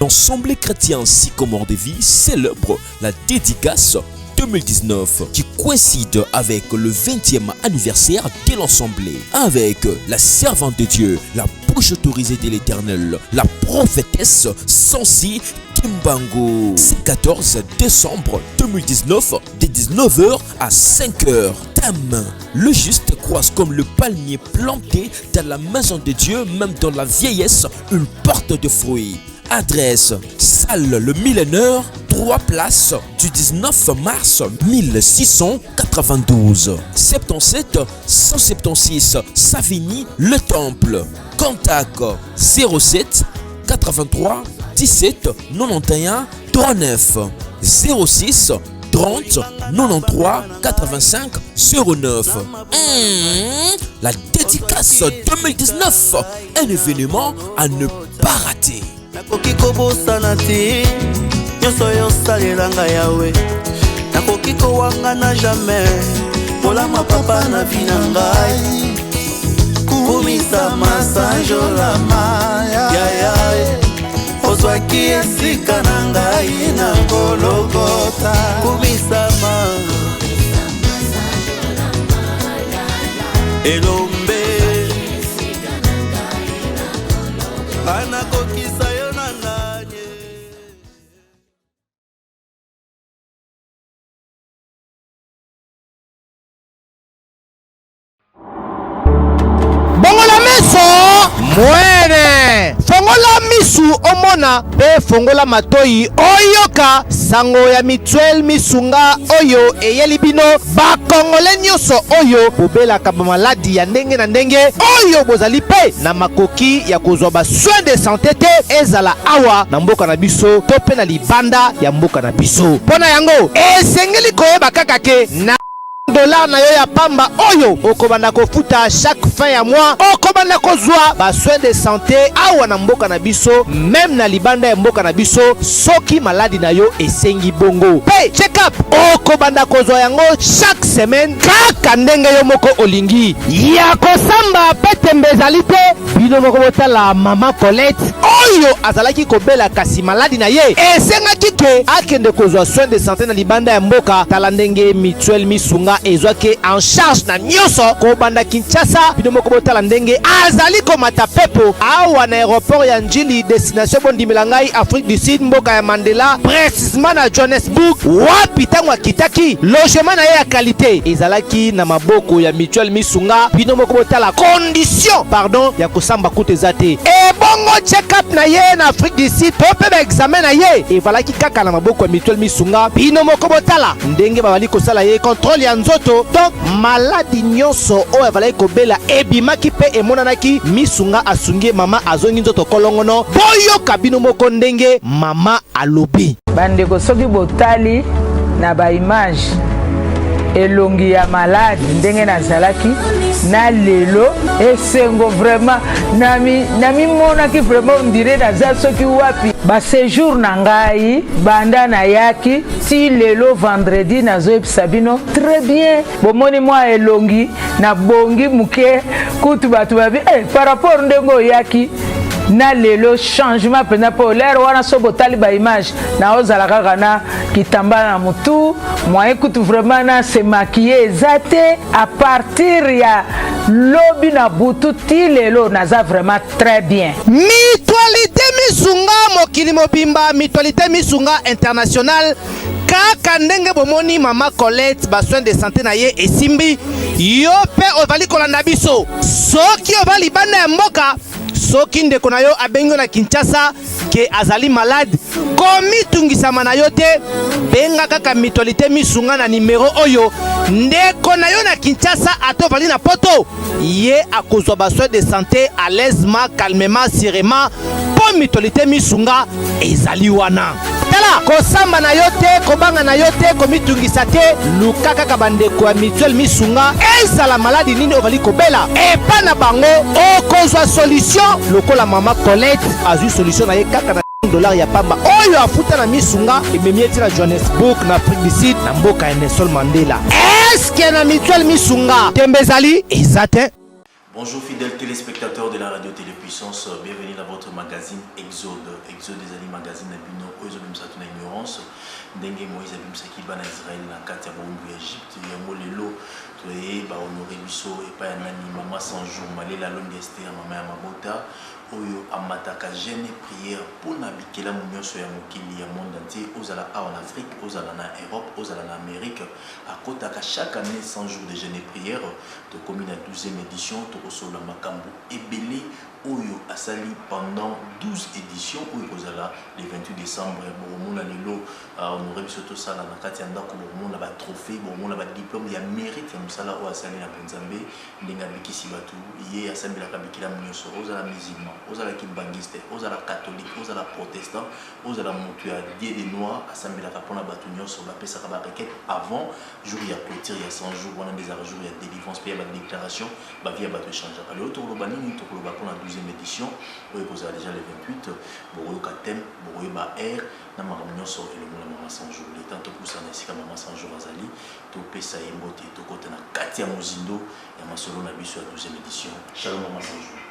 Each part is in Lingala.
L'Assemblée chrétienne Sycomore de Vie célèbre la dédicace 2019 qui coïncide avec le 20e anniversaire de l'Assemblée avec la servante de Dieu, la bouche autorisée de l'Éternel, la prophétesse Sansi Kimbangu. C'est 14 décembre 2019 de 19h à 5h. Thème Le juste croise comme le palmier planté dans la maison de Dieu, même dans la vieillesse, une porte de fruits. Adresse Salle le Millénaire, 3 places du 19 mars 1692. 77 176 Savigny Le Temple. Contact 07 83 17 91 39 06 30 93 85 09. Mmh, la dédicace 2019, un événement à ne pas rater. Nakoki kobosana te nyonso oyo osalela ngai yawe nakoki kowangana jamais bolama papa na vi na ngai kumisama sanjolama yaya ozwaki esika na ngai na gologota kumisama elombe banakokisa yo na nani. Bongola meso mwene, fongola misu omona mpe fongola matoi oyoka sango ya mituele misunga oyo eyeli bino bakongole nyonso oyo bobelaka bamaladi ya ndenge na ndenge oyo bozali mpe na makoki ya kozwa ba soins de sante te ezala awa na mboka na biso to mpe na libanda ya mboka na biso. Mpo na yango esengeli koyeba kaka ke na dollar na yo ya pamba oyo okobanda kofuta chaque fin ya mois okobanda kozwa ba soins de sante awa na mboka na biso meme na libanda ya mboka na biso soki maladi na yo esengi bongo mpe check up okobanda kozwa yango chaque semaine kaka ndenge yo moko olingi ya kosamba mpe tembe ezali te bino moko botala mama Colette oyo azalaki kobela kasi maladi na ye esengaki ke akende kozwa soin de sante na libanda ya mboka. Tala ndenge mutuelle Misunga ezwaki en charge na nyonso kobanda Kinshasa. Bino moko botala ndenge azali komata pepo awa na aeroport ya Ndjili destination bondimela ngai Afrique du Sud mboka ya Mandela precisement na Johannesburg wapi ntango akitaki logement na ye ya qualité ezalaki na maboko ya mutuelle Misunga. Bino moko botala condition pardon ya kosamba kutu eza te. Ebongo check up na ye na Afrique du Sud to mpe ba examen na ye evalaki kaka na maboko ya mutuelle Misunga. Bino moko botala ndenge babali kosala ye contrôle ya nzoto donc maladi nyonso oyo avalaki kobela ebimaki mpe emonanaki. Misunga asungi ye, mama azongi nzoto kolongono. Boyoka bino moko ndenge mama alobi. Bandeko soki botali na ba image elongi ya malade ndenge nazalaki na lelo esengo vraiment namimonaki vraiment ondire naza soki wapi ba sejour na ngai banda nayaki ti lelo vendredi nazoyebisa bino très bien bomoni mwa elongi nabongi moke kutu bato babi eh, par rapport ndenge oyaki na lelo changement mpenza mpo lere wana so botali baimage naozala kaka na kitambala na motu moyen kutu vraiment na se maquille eza te à partir ya lobi na butu ti lelo naza vraiment très bien. Mutualite Misunga mokili mobimba, Mutualite Misunga international, kaka ndenge bomoni mama Colette ba soins de sante na ye esimbi, yo pe ozali kolanda biso soki oza libanda ya mboka, soki ndeko na yo abengi yo na Kinshasa ke azali malade, komitungisama na yo te, benga kaka Mutualite Misunga na numero oyo ndeko na yo na Kinshasa ata ozali na poto ye akozwa ba soins de santé à l'aisement, calmement, sûrement mpo mutualite Misunga ezali wana. Tala, kosamba na yo te, kobanga na yo te, komitungisa te, luka kaka bandeko ya mutuelle Misunga, ezala maladi nini ozali kobela, epa na bango okozwa solution lokola mama Colette azwi solution na ye kaka na dollar ya pamba oyo afuta na Misunga ememi ye ti na Johannesburg na Afrique du Sud na mboka ya Nelson Mandela. Eske na mutuelle Misunga tembe ezali? Eza te. Bonjour fidèles téléspectateurs de la radio Télépuissance, bienvenue dans votre magazine Exode. Exode ezali magazine na bino oyo ezobimisa bato na ignorance ndenge Moïse abimisaki bana Israël na kati ya bowumbu ya Egypte. Yango lelo toye ba honorer biso epai ya nani? Mama 100 jours Malela Longi Esther, mama ya mabota oyo amataka jeûne et prière mpona bikelamu nyonso ya mokili ya monde entier, ozala awa na Afrique, ozala na Europe, ozala na Amérique, akotaka chaque année 100 jours de jeûne et prière. Tokomi na 12e édition, tokosolola makambo ebele oyo asali pendant 12 éditions oyo ekozala le 28 décembre. Bokomona lelo honoré biso tosala na kati ya ndako, bokomona batrophée, bokomona badiplôme ya mérite ya mosala oyo asali na bonzambe, ndenge abikisi bato. Ye asambelaka bikelamu nyonso, ozala musulman, ozala kimbangiste, ozala catholique, ozala protestant, ozala moto ya dieu de noir, asambelaka mpona bato nyonso. Bapesaka barequête avant jour ya clôture ya 100 jours wana, nde ezalaka jour ya délivrance mpe ya badéclaration, bavie ya bato echangeaka. Lelo tokoloba nini? Tokoloba mpona 12e édition oyo ekozala déjà le 28. Bokoyoka thème, bokoyeba aire na makambo nyonso elongo na mama 100 jours. Le temps topusana esika mama 100 jours azali, topesa ye mbote, tokota na kati ya mozindo ya masolo na biso ya 12e édition. Shalom mama 100 jours.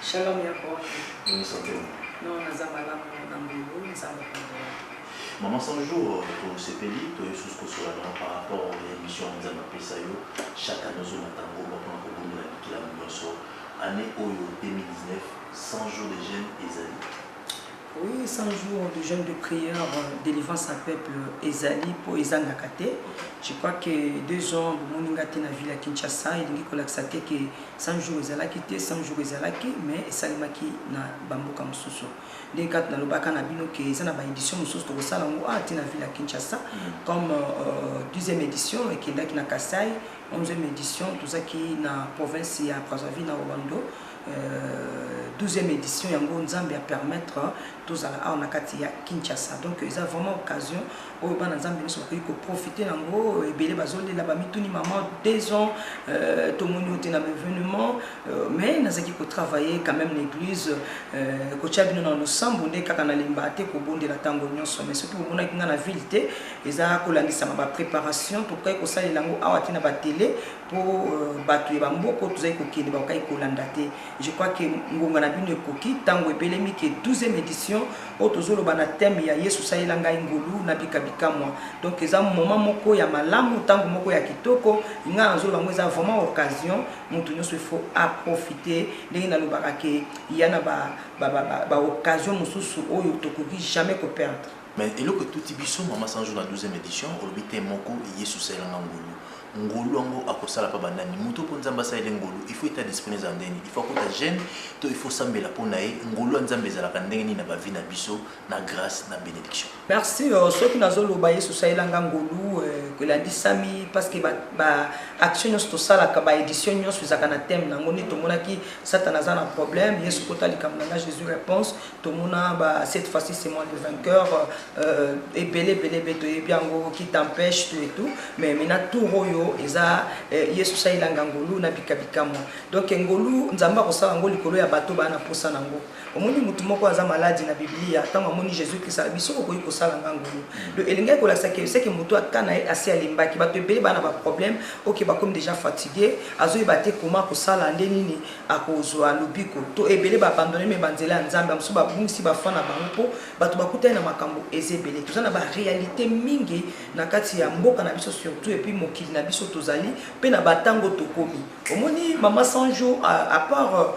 Shalom ya bonne. Boni santé? Non, naza malamu na ngolu, Nzambe akondola. Mama 100 jours, tosepeli toye susu kosola nango par rapport ya émission Nzambe apesa yo. Chaque année ozomata ngomba mpona kobondela bikelamu nyonso. Année oyo 2019, 100 jours de jeûne ezali? Oui, 100 jours de jeûne de prière, délivrance à peuple ezali mpo ezangaka te. Je crois que 2 ans bomoni nga te na ville ya Kinshasa, elingi kolakisa te ke 100 jours ezalaki te. 100 jours ezalaki, mais esalemaki na bamboka mosusu. Ndenge kaka nalobaka na bino ke eza na baédition mosusu tokosala yango a te na ville ya Kinshasa, comme 10e édition ekendaki na Kasai, 11e édition tozalaki na province ya Brazzaville, na Owando. 12e édition yango Nzambe apermettre tozala awa na kati ya Kinshasa. Donc eza vraiment occasion oyo bana Nzambe nyonso bakoki koprofite yango. Ebele bazolela, bamituni: mama, 2 ans tomoni yo te na baévénement. Mais nazalaki kotravailler quand même na église, kotia bino na losambo nde kaka nalemba te kobondela ntango nyonso. Mais soki bomonaki nga na ville te, eza kolandisama bapréparation. Tokokaki kosalela yango awa te na batele mpo bato ya bamboka oyo tozali kokende bakokaki kolanda te. Je crois que ngonga na bino ekoki, ntango ebelemi ke 12e édition oyo tozoloba na thème ya Yesu salela ngai ngolu nabika bikamwa. Donc eza moment moko ya malamu, ntango moko ya kitoko. Ngai nazoloba yango, eza vraiment occasion, moto nyonso il faut aprofite. Ndenge nalobaka ke ya na baoccasion mosusu oyo tokoki jamais koperdre. Mais eloko etuti biso, mama 100 jours, na 12e édition olobi te moko Yesu salelanga ngolu. Ngolu yango akosala mpa banani? Moto mpo Nzambe asaleli ngolu, il faut état d'esprit ezala ndenge nini? Il faut akota jeûne to il faut sambela mpo na ye? Ngolu ya Nzambe ezalaka ndenge nini na bavie na biso, na grâce, na bénédiction? Merci. Soki nazoloba Yesu salelanga ngolu, elandisami parce que baaction nyonso tosalaka, baédition nyonso ezalaka na thème nango. Nde tomonaki Satan aza na problème, Yesu kota likambo na nga, Jésus réponse. Tomona ba cette fois-ci c'est moi le vainqueur, ebele ebele ebele, toyebi yango, qui t'empêche, tout et tout. Mais maintenant tour oyo eza Yesu salelanga ngolu na bikabikamwa. Donc ngolu Nzambe akosala yango likolo ya bato baa na posa nango. Omoni motu moko aza maladi na Biblia, ntango amoni Jésus Christ, alobi: soki okoki kosala nga ngolu. Donc elingaki kolakisa ke seke motu aka na ye asi alembaki. Bato ebele baa na baproblème oke, bakomi déjà fatigué, azoyeba te koma kosala nde nini akozwa lobiko. To ebele baabandonne me banzela ya Nzambe, mosusu babungisi bafan na bango mpo bato bakutani na makambo eza ebele. Toza na baréalité mingi na kati ya mboka na biso surtout, et puis mokili na biso tozali mpe na batango tokomi. Omoni mama 100 jours, à part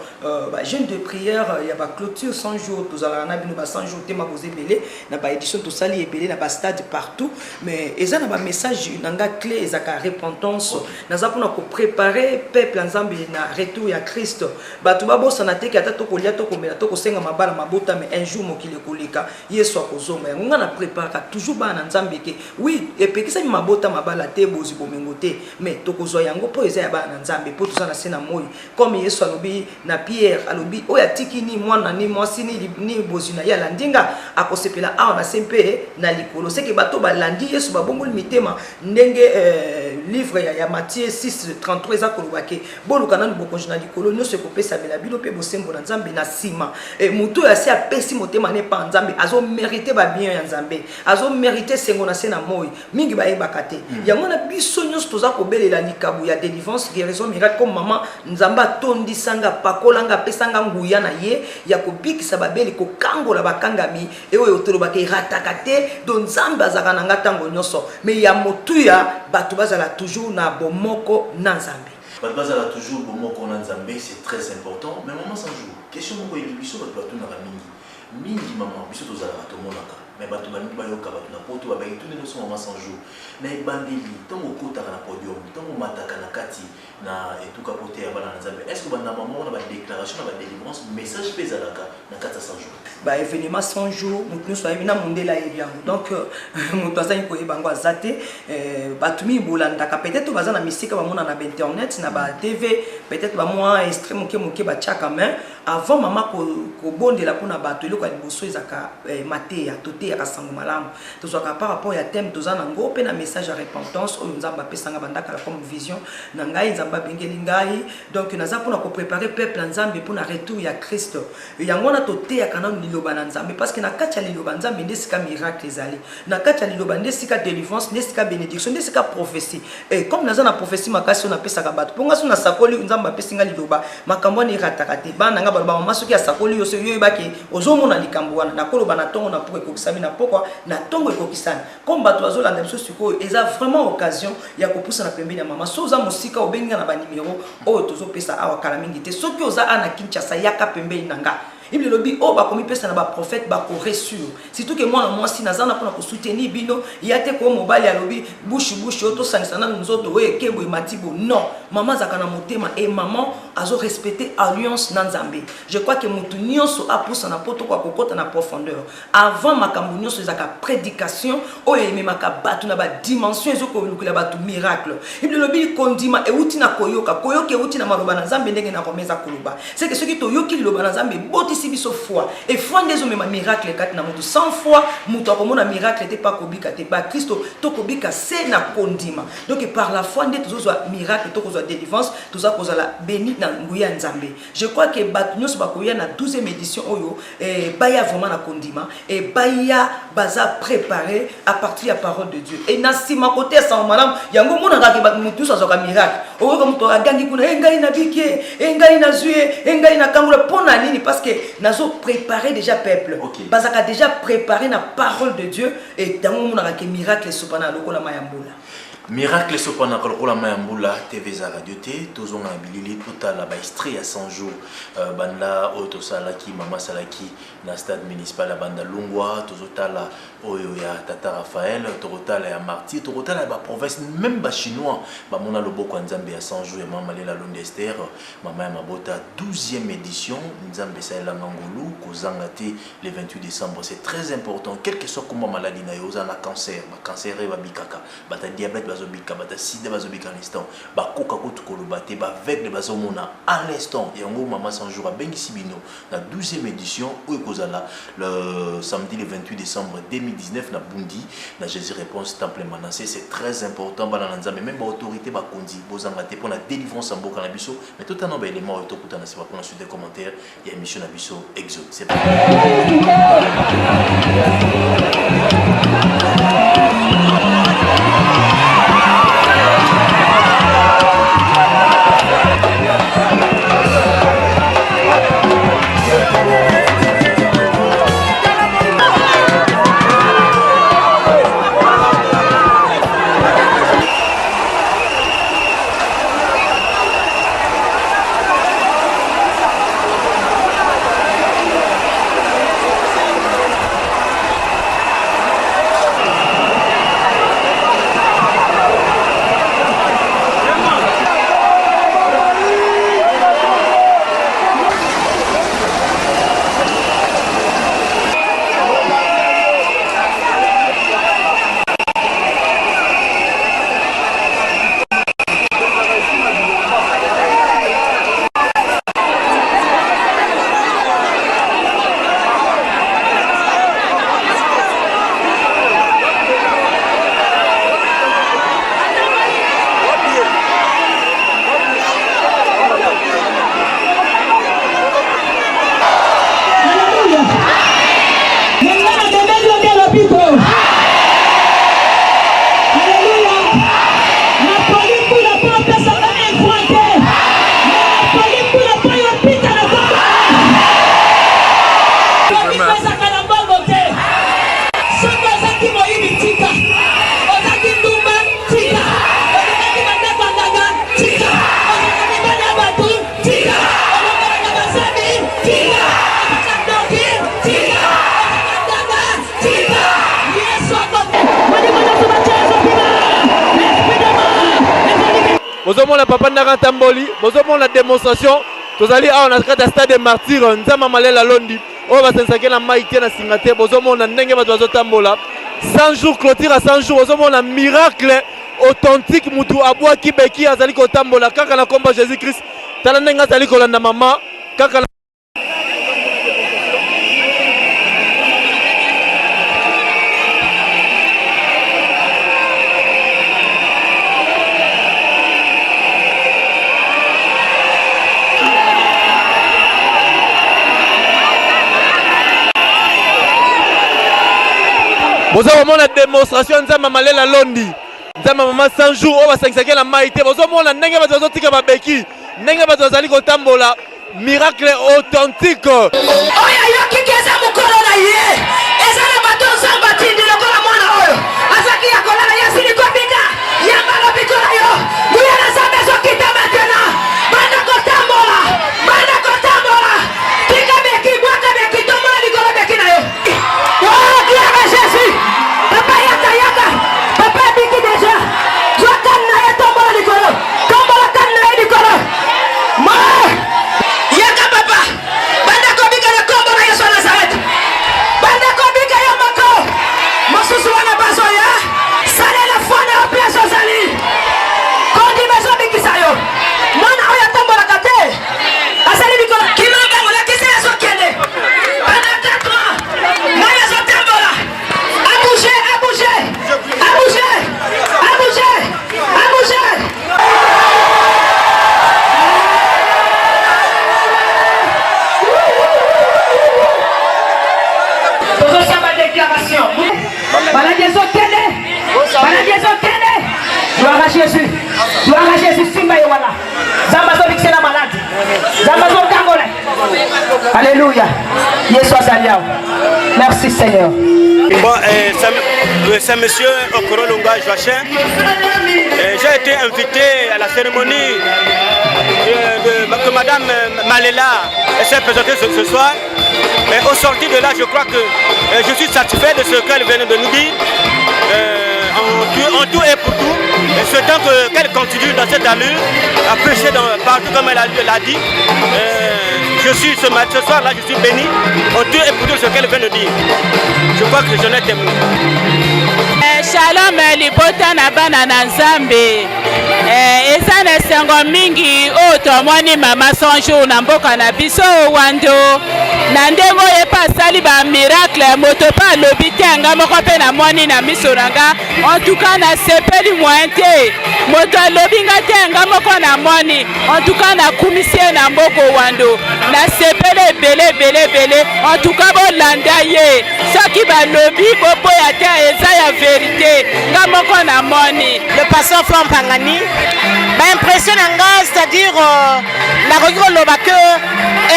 bajeûne de prière ya baclôture 100 jours, tozalaka na bino ba 100 jours tema boza ebele na baédition, tosali ebele na bastade partout. Mais eza na bamessage na nga clé, ezalaka repentance. Naza mpona koprépare peuple ya Nzambe na retour ya Christ. Bato babosana te ke ata tokolia, tokomela, tokosenga mabala, mabota, mais un jour mokili ekoleka, Yesu akozonga. Yango nga na préparaka toujours bana na Nzambe ke oui, epekisami mabota, mabala te, bozwi bomengo te, mais tokozwa yango mpo eza ya bana na Nzambe, mpo toza na se na moi. Comme Yesu alobi na Pierre, alobi: oyo atiki ni mwana, ni mwasi, ni bozwi na ye, alandi nga, akosepela awa na se mpe na likolo. Seke bato balandi Yesu, babongoli mitema ndenge livre ya, ya Matthieu 6 33 eza koloba ke boluka nanu bokonzi na likolo, nyonso ekopesamela bino mpe bosembo na Nzambe na nsima. E, moto oyo asi apesi motema ne epa Nzambe azomerite babien ya Nzambe, azomerite esengo na se na moi. Mingi bayebaka te. Yango wana biso nyonso toza kobelela likabo ya délivrance, guérison, miracle. Comme mama, Nzambe atondisanga, apakolanga, apesanga nguya na ye ya kobikisa babeli, kokangola bakangami, e oyo tolobaka erataka te. Donc Nzambe azalaka na nga ntango nyonso. Mais ya motuya, bato bazala toujours na bomoko na Nzambe. Bato bazala toujours bomoko na Nzambe, c'est très important. Mais maman 100 jours, question moko eyebi biso, bato batunaka mingi mingi. Mama, biso tozalaka tomonaka, mais bato balingi bayoka. Bato na poto babengi tuni nyonso. Mama 100 jours, na ebandeli, ntango okotaka na podium, ntango omataka na kati na etuka po te ya bana na Nzambe, est ce que bandama moko na badéclaration na badélivrance, message mpe ezalaka na kati ya 100 jours? Baévénement 100 jours, moto nyonso ayebi, na mondele ayebi yango. Donc moto azangi koyeba yango aza te. Bato mingi bolandaka, peut-être baza na misika, bamona na bainternet, na batv, peut-être bamwa extrait moke moke batiaka. Mais avant mama kobondela mpona bato, eloko ya liboso ezalaka mateya. Toteyaka sango malamu, tozwaka par rapport ya thème toza nango, mpe na message ya repentance oyo Nzambe apesanga bandakala comme vision na ngai, Nzambe abengeli ngai. Donc naza mpona kopréparer peuple ya Nzambe mpona retour ya Christ. Yango wana toteyaka nanu liloba na Nzambe, parce que na kati ya liloba Nzambe nde esika miracle ezali, na kati ya liloba nde esika délivrance, nde esika bénédiction, nde esika prophétie. Et comme naza na prophétie makasi oyo napesaka bato, mpo nga so nasakoli, Nzambe apesi nga liloba, makambo wana erataka te. Bana nga baloba: "Mama, soki asakoli yo, so yo oyebaki, ozomona likambo wana." Nakoloba na ntongo, na poko ekokisami, na pokwa, na ntongo ekokisami. Comme bato bazolanda biso sikoyo, eza vraiment occasion ya kopusana pembeni ya mama. So oza mosika, obengi nga na banimero oyo tozopesa awa kala mingi te. Soki oza a na Kinshasa, yaka pembeni na nga. Bible elobi oyo bakomipesa na baprophète bakoréussir. Surtout ke mwana mwasi, naza na mpona kosoutenir bino. Ya te ko mobali alobi bushi bushi, oyo tosangisa nanu nzoto, oyo ekebo emati bo. Non, mama azalaka na motema e mama azorespecte alliance na Nzambe. Je crois ke motu nyonso apusana mpo tokoka kokɔta na profondeur. Avant makambo nyonso, ezalaka prédication oyo ememaka bato na badimension, ezokolukela bato miracle. Bible elobi kondima euti na koyoka, koyoka euti na maloba na Nzambe. Ndenge na komeza koloba, c'est que soki toyoki liloba na Nzambe, ebotisi biso foi, e foi nde ezomema miracle kati na motu. Sans foi, moto akomona miracle te, mpa kobika te. Bakristo tokobika se na kondima. Donc par la foi nde tozozwa miracle, tokozwa délivrance, toza kozala béni na nguya ya Nzambe. Je crois que bato nyonso bakoya na 12e édition oyo, baya vraiment na kondima e baya baza préparé à partir ya parole de Dieu. E na nsima kote sango malamu, yango omonaka ke moto nyonso azwaka miracle. Oyoka moto agangi kuna: "E ngai nabiki, e ngai nazwi, e ngai nakangola." Mpo na nini? Parce que nazo préparé déjà peuple. Bazalaka déjà préparé na parole de Dieu, e yango omonaka ke miracle esopana lokola mai ya mbula. Miracle esopanaka lokola mai ya mbula. TV eza radio te. Tozonga na bilili, totala baextrait ya 100 jours, banda oyo tosalaki, mama asalaki na stade municipal ya Banda Lungwa. Tozotala oyo ya tata Raphaël, tokotala ya Martyr, tokotala ya baprovince, même bachinois bamona loboko ya Nzambe ya 100 jours ya mama Malela Londe Ester, mama ya mabota. 12e édition, Nzambe esalelanga ngolu kozanga te le 28 décembre. C'est très important. Quel que soit komba maladi na yo, oza na cancer, bacancer babikaka, bata diabète bazobika, bata sida bazobika à l'instant, bakoka kutu koloba te, baaveugle bazomona à l'instant. Yango mama 100 jours abengisi bino na 12e édition oyo ekozala le samedi le 28 décembre 2019 na Bundi, na Jésus Réponse, temple Manassé. C'est très important. Bana na Nzambe, même baautorité, bakonzi, bozanga te mpona délivrance ya mboka na biso. Mais totana baélément oyo, tokutana nsima mpona suite des commentaires ya émission na biso Exode. C'est parti. Bozomona papa ndaka atamboli, bozomona demonstration. Tozali awa na kati ya stade de martyr Nzamba Malela Londi oyo basangisaki na mai te na singa te. Bozomona ndenge bato bazotambola 100 jours, clôture ya 100 jours. Bozomona miracle authentique, mutu abwaki beki azali kotambola kaka na kombo Jésus Christ. Tala ndenge azali kolanda mama kaka na boza komona demonstration ya nzambe malela londi nzambe mama 100 jours oyo basangisaki na mai te. Bozomona ndenge bato bazotika babeki, ndenge bato bazali kotambola, miracle authentique. Oyo ayoki ke eza mokolo na ye, eza na bato Nzambe atindi lokola mwana oyo azaki ya kolala, ye asili kobika. Yamba lobiko na yo, nguya na Nzambe ezokita maintenant. Banda kotambola, banda kotambola, tika beki, bwaka beki, tombola likolo beki na yo. Oh, gloire à Jésus! Papa yaka, yaka, papa abiki deja. Zwa kane na ye, tombola likolo, tombola kane na ye likolo. Ma yaka papa, banda kobika na kombo na Yesu ya Nazareth, banda kobika yo moko. Mosusu wana bazoya, salela foi na yo place ozali, kondima ezobikisa yo. Mwana oyo atambolaka te azali likolo, kima bango, lakisa ye azokende pendant 4 ans, mwana azotambola, abouge, abouge, abouge, abouge, abouge. Tozosala déclaration, maladi ezokende, maladi ezokende. Gloire à Jésus, gloire à Jésus. Simba ye wana, Nzambe azobikisa na maladi, Nzambe azokangola. Alléluia, Yesu azali awa. Merci Seigneur. Bon, c'est monsieur Okorolonga Joachim. J'ai été invité à la cérémonie que madame Malela s'est présentée ce soir. Et au sortir de là, je crois que je suis satisfait de ce qu'elle vient de nous dire. En tout et pour tout, et souhaitant qu'elle continue dans cette allure, à prêcher partout comme elle l'a dit. Je suis ce matin, ce soir-là, je suis béni en tout et pour tout ce qu'elle vient de dire. Je crois que je n'ai témoin. Shalom libota na bana na Nzambe. Eza na esengo mingi oyo tomoni mama 100 jours na mboka na biso Wando, na ndenge oyo mpe asali ba miracle, moto mpe alobi te, nga moko mpe namoni na miso na nga. En tout cas nasepeli moyen te, moto alobi nga te, nga moko namoni. En tout cas nakumisi ye na mboka Wando, nasepeli ebele ebele ebele. En tout cas bolanda ye, soki balobi boboya te, eza ya verité, nga moko namoni. Le pasteur Franck Pangani, ba impression na nga, c'est-à-dire nakoki koloba que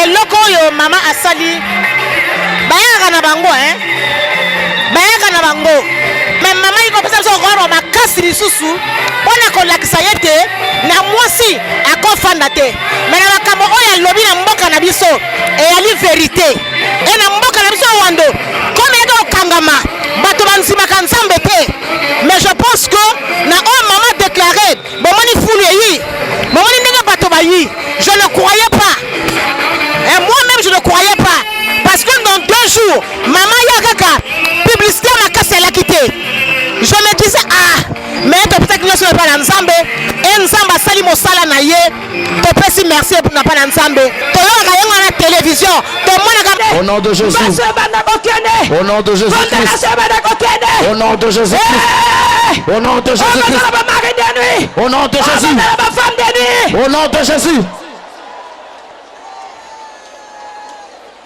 eloko oyo mama asali, bayaka na bango, hein, bayaka na bango, mais mama ye kopesa biso roro makasi lisusu mpona kolakisa ye te na mwasi akofanda te, mais na makambo oyo alobi na mboka na biso eyali verité. E na mboka na biso ya Wando, comme eyaki kokangama, bato bandimaka Nzambe te, mais je pense que na oyo mama déclaré, bomoni fulu eyi, bomoni ndenge bato bayi. Je ne croyais pas, et moi-même je ne croyais pas, parce que dans 2 jours mama ya kaka publicité ya makasi alaki te. Je me disais, ah, mais topesaki nyonso epai na Nzambe, e Nzambe asali mosala na ye, topesi merci na pa na Nzambe. Toyokaka yango na télévision, tomonaka. Au nom de Jésus. Au nom de Jésus Christ. Au nom de Jésus Christ. Au nom de Jésus Christ. Au nom de Jésus. Au nom de Jésus.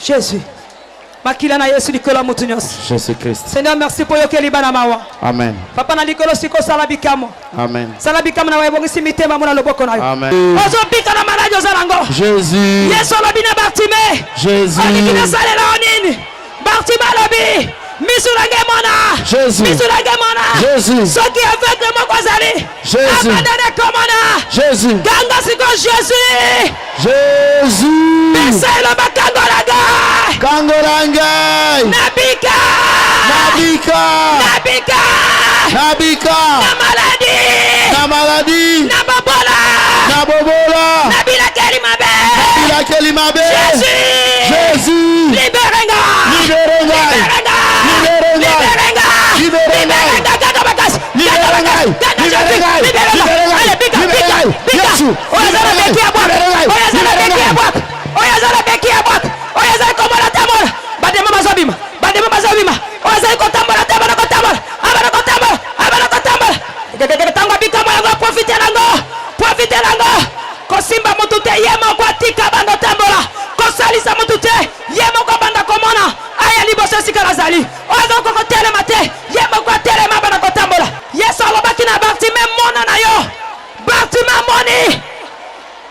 Jésus. Makila na Yesu likolo ya motu nyonso. Jésus Christ. Seigneur, merci po yokeli bana mawa. Amen. Papa na likolo siko sala bikamwa. Amen. Sala bikamwa na ebongisi mitema mona loboko na yo. Amen. Ozobika na maladi oza nango. Jésus. Yesu alobi na Bartime. Jésus. Olingi nasalela yo nini? Bartime alobi miso na ngai mona. Jésus. Miso na ngai mona. Jésus. Soki aveugle moko azali. Jésus. Abandonne komona. Jésus. Ganga siko Jésus. Jésus. Pesa eloba kangola ngai. Kangola ngai. Nabika. Nabika. Nabika. Nabika. Na maladi. Na maladi. Na babola. Bilakeli mabe. Jésus. Jésus. Libere nga. Libere ngai. Libere nga. Libere ngai. Libere nga. Libere ngai. Libere nga. Ganga makasi. Libere Ganga ngai. makasi. Ganga Libere Jésus. ngai. Libere nga. Libere ngai. Allez, bika, Libere bika, ngai. bika. Yesu. Oyo aza na Libere beki ya ngai. bwaka. Libere ngai. Oyo aza na Libere beki ya ngai. bwaka. Oyo aza na beki ya bwaka. Oyo azali komona tambola. Bademo bazobima. Bademo bazobima. Oyo azali kotambola te, abana kotambola. Abana kotambola. Abana kotambola. Ntango abikamo yango, profite nango. Profite nango. Kosimba mutu te, ye moko atika banda otambola. Kosalisa mutu te, ye moko abanda komona. Aya liboso esika nazali. Oyo aza kokoka kotelema te, ye moko atelema abanda kotambola. Yesu alobaki na Bartime, mona na yo. Bartime amoni.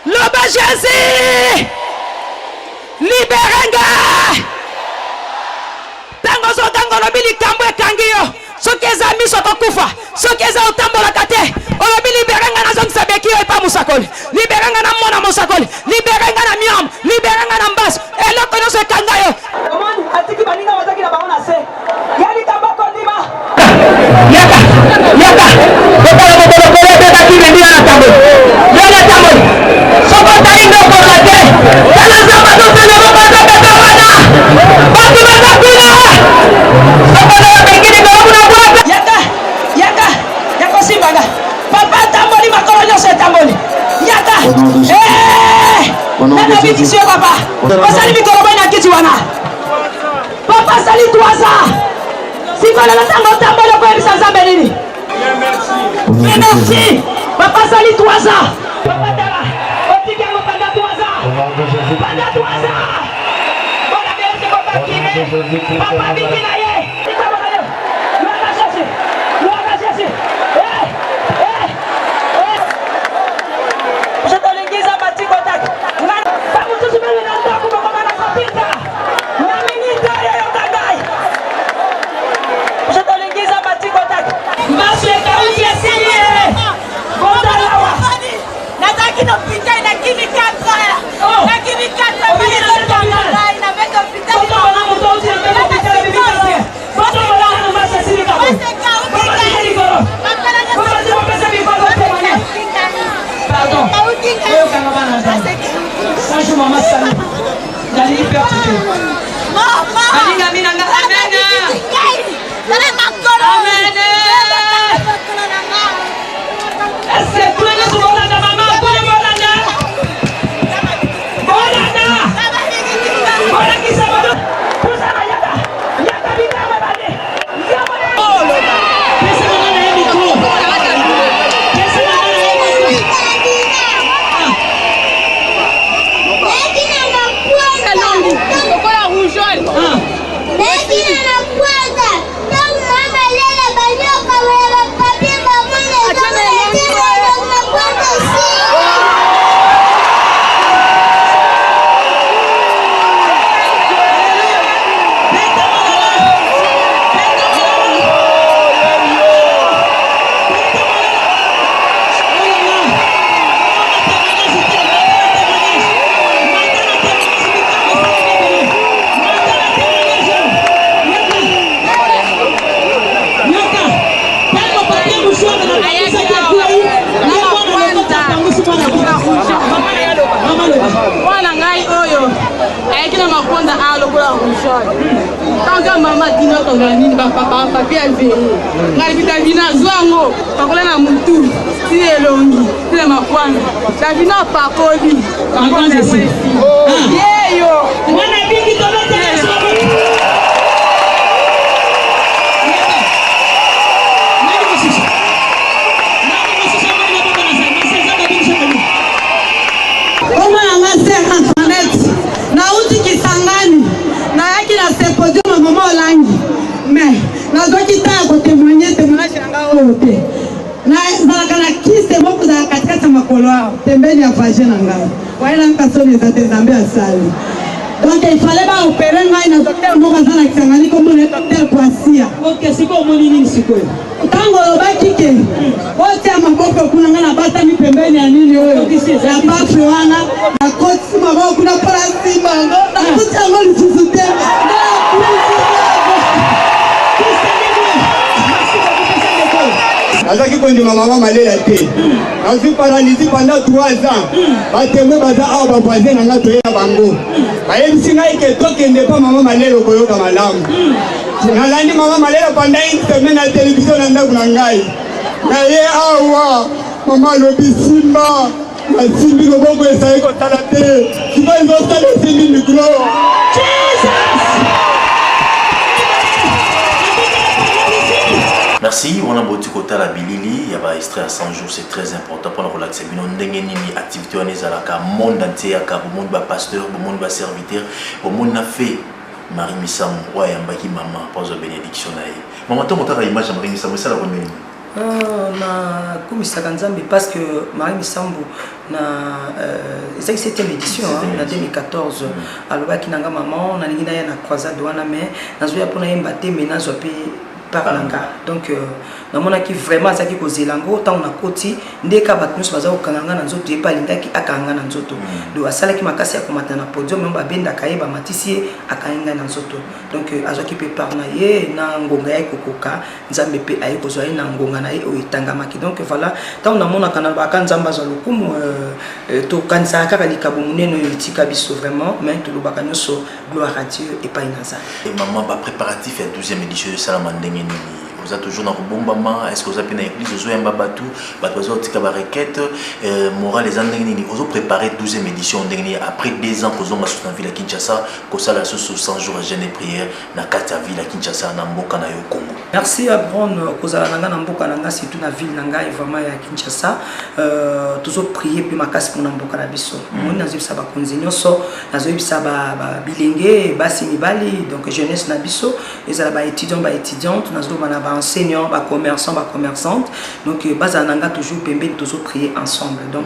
Loba Jésus, libere nga. Ntango ozoganga olobi likambo ekangi yo, soki eza miso okokufa, soki eza otambolaka te, olobi libere nga, nazongisa beki yo epa mosakoli, libere nga namona mosakoli, libere nga na miome, libere nga na mbasu, eloko nyonso ekanga yo. Omoni atiki baninga bazaki na bango na se ya likambo akondima. Yaka, yaka, botala mokolokolo ebebaki mendi ya na tamboli, yo na tamboli, soki otali nde okozwa te. Tala Nzambe azosala moko azopesa wana, bato baza kuna, soki oza babengi likolo kuna bwaka. Yaka, yaka, yaka osimbanga. Papa atamboli makolo nyonso etamboli. Yaka, eh, nani abikisi yo papa? Osali mikolo boni na kiti wana? Papa asali 3 ans. Sikoyo lelo ntango otamboli okoyebisa Nzambe nini? Mais merci. Papa asali 3 ans. Papa tala, otiki yango pendant 3 ans. Pendant 3 ans. Bolakela se papa kine. Papa abiki na ye. Likambo na yo. Gloire à Jésus. Gloire à Jésus. Eh, eh, eh. Je tolingi Nzambe atiki otaki. Nga bamosusu meme na ndako bokoma na kopita. Na minute oyo yoka ngai. Je tolingi Nzambe atiki otaki. Mbasu ekauki esili ye. Botalawa. Nazalaki na hôpital nakimi 4 heures. Nakimi 4 heures. Obimi na mbeto hôpital. Ngai na mbeto hôpital. Botombola moto outi na mbeto hôpital obimi 4 heures. Botombola nanu mbasu esili kabo. Bomatisa likolo. Bomatisa bopesa mikolo témoignage. Pardon. Oyokanga bana Nzambe. Bonjour maman Sami. Nalingi perte te. Balingami na nga. Amen. Amen. Est-ce que kuna nyonso bolanda mama? Kuna bolanda. Bolanda. Bolakisa bato. Pusana yaka. Yaka bikamwa ebandi. Pesa mama na ye micro. Pesa mama na ye micro. Lokola rougeole. Mwana ngai oyo ayaki na makonda a lokola rougeole tanka mama dino tonga nini bapapie ya veye ngai bi davina zwa yango pakola na mutu ti elongi ti na makwanga davina apakoli makwanga yango esili yeyo Mwana biki tobetela Yesu maboko. Nani mosusu? Nani mosusu amoni maboko na nse? Mase Nzambe abikisi yo kobika. Kombo na nga Sœur Antoinette, nauti Kisangani, nayaki na symposium ya mama Olangi, mais nazwaki temps ya kotemoigne témoignage na nga oyo te. Nazalaka na kiste moko ezalaka katikati ya makolo awa pembeni ya vagin na ngai, waye nayoka soni eza te, Nzambe asali. Donc il fallait ba opérer ngai na docteur moko aza na Kisangani, kombo na ye docteur Kwasia. Ok, sikoyo omoni nini sikoyo? Ntango olobaki ke otia maboko kuna, ngai nabatami pembeni ya nini oyo ya bafe wana, nakotisi maboko kuna mpo nasimba yango, nakuti yango lisusu te. Nazalaki kondima mama Malela te. Nazwi paralysie pendant 3 ans. Ba témoins baza awa ba voisins na nga toye na bango. Bayebisi ngai ke tokende pa mama Malelo koyoka malamu. Nalandi mama Malelo pendant une semaine na télévision na ndako na ngai. Naye awa mama alobi simba nasimbi loboko ezali kosala te sikoyo ezosala esimbi mikro. Merci, wana boti kotala bilili ya ba extrait ya 100 jours, c'est très important mpona kolakisa bino ndenge nini activité wana ezalaka monde entier yaka bomoni ba pasteur, bomoni ba serviteur, bomoni na fait Marie Misamu oyo ayambaki mama mpo azwa bénédiction na ye. Mama ntango otaka image ya Marie Misamu esalaka ndenge nini? Nakumisaka Nzambe parce que Marie Misambu na ezalaki septième édition hein, na 2014 alobaki na nga maman nalingi naya na croisade wana mais nazoya mpo nayemba te mais nazwa mpe part na nga donc namonaki vraiment azalaki kozela yango ntango nakoti nde kaka bato nyonso baza kokanga nga na nzoto ye mpe alingaki akanga nga na nzoto donc asalaki makasi ya komata na podium yango babendaka ye bamatisi ye akangi ngai na nzoto donc azwaki mpe part na ye na ngonga ya kokoka. Nzambe pe aye kozwa ye na ngonga na ye oyo etangamaki. Donc voilà, ntango namonaka nalobaka Nzambe azwa lokumu, tokanisaka kaka likabo monene oyo etika biso vraiment, mais tolobaka nyonso gloire à Dieu epai na Nzambe. Et maman, ba préparatif ya 12e édition esalama ndenge nini? Oza toujours na kobombama? Est-ce que oza pe na église ozoyamba bato? Bato baza kotika ba requête, morale eza ndenge nini? Ozo préparer 12e édition ndenge nini après 2 ans kozonga susu na ville ya Kinshasa, kosala susu 100 jours ya jeûne et prière na kati ya ville ya Kinshasa na mboka na yo Congo? Merci Abron kozala na nga na mboka na nga surtout na ville na ngai vraiment ya Kinshasa. Tozo prier pe makasi mpona mboka na biso. Moni nazoyebisa bakonzi nyonso, nazoyebisa ba bilenge basi mibali, donc jeunesse na biso ezala ba étudiants ba étudiantes, nazoloba na ba enseignants ba commerçants ba commerçantes, donc bazala na nga toujours pembeni, tozo prier ensemble. Donc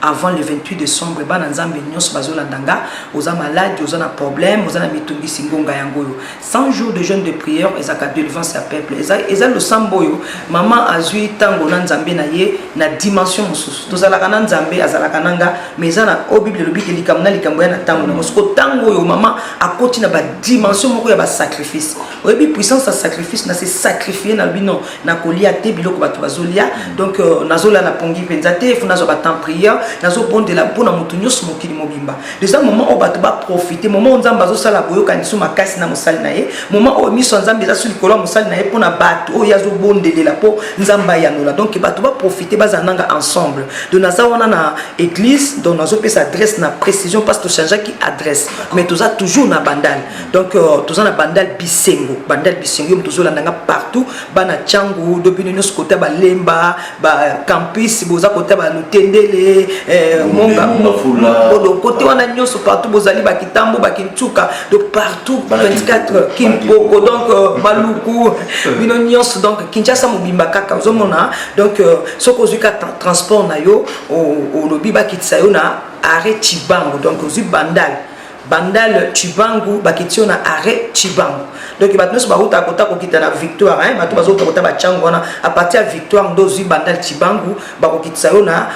avant le 28 décembre bana Nzambe nyonso bazolanda nga, oza malade, oza na problème, oza na mitungisi, ngonga yango oyo 100 jours de jeûne de prière ezalaka délivrance ya peuple. Eza losambo oyo mama azwi ntango na Nzambe na ye na dimension mosusu. Tozalaka na Nzambe, azalaka na nga, mais eza na oyo Bible elobi ke likambo na likambo ya na ntango nango. Siko ntango oyo mama akoti na ba dimension moko ya ba sacrifice. Oyebi puissance ya sacrifice, na se sacrifier na lobi non, nakolia te biloko bato bazolia, donc nazolala pongi mpenza te, fo nazwa ba temps prière, nazobondela mpona moto nyonso mokili mobimba. Eza moment oyo bato baprofite, moment oyo Nzambe azosala boyokani so makasi na mosali na ye, moment oyo miso ya Nzambe eza so likolo ya mosali na ye mpona bato oyo ye azobondelela mpo Nzambe ayanola. Donc bato baprofite, bazala nanga ensemble. Donc naza wana na église, donc nazopesa adresse na précision parce que tochangeaki adresse, mais toza toujours na Bandal. Donc toza na Bandal Bisengo, Bandal Bisengo yo moto ozolanda nga partout, bana Tshangu do bino nyonso kota balemba ba campus, boza kota ba Lutendele, Monga, Bodo, kote wana nyonso partout bozali ba Kitambo, ba Kintuka, donc partout 24 Kimpoko, donc Maluku, bino nyonso, donc Kinshasa mobimba kaka ozomona. Donc soki ozwi ka transport na yo, olobi bakitisa yo na arrêt Tshibangu, donc ozwi Bandal, Bandal Tshibangu, bakiti yo na arrêt Tshibangu. Donc bato nyonso bautaka kota kokita na Victoire, hein, bato bazouta kota bachangu wana à partir ya Victoire nde ozwi Bandal Tshibangu, bakokitisa yo na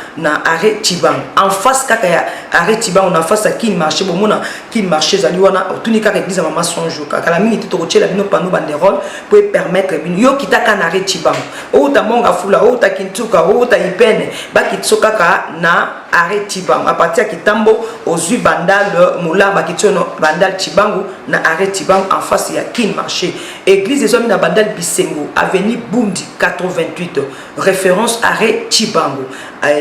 arrêt Tshibangu, en face kaka ya arrêt Tshibangu, na face ya Kin Marché. Bomona Kin Marché ezali wana, otuni kaka église ya mama 100 jours. Kala mingi te tokotiela bino panneau banderole po epermettre bino yo kitaka na arrêt Tshibangu, outa Monga Fula, outa Kintuka, outa Ipene, bakitiso kaka na arrêt Tshibangu. À partir ya Kitambo ozwi Bandal Moula, bakiti yo na Bandal Tshibangu, na arrêt Tshibangu en face ya Kin Marché. Église ezwami na Bandal Bisengo, avenue Bundi 88, référence arrêt Tshibangu.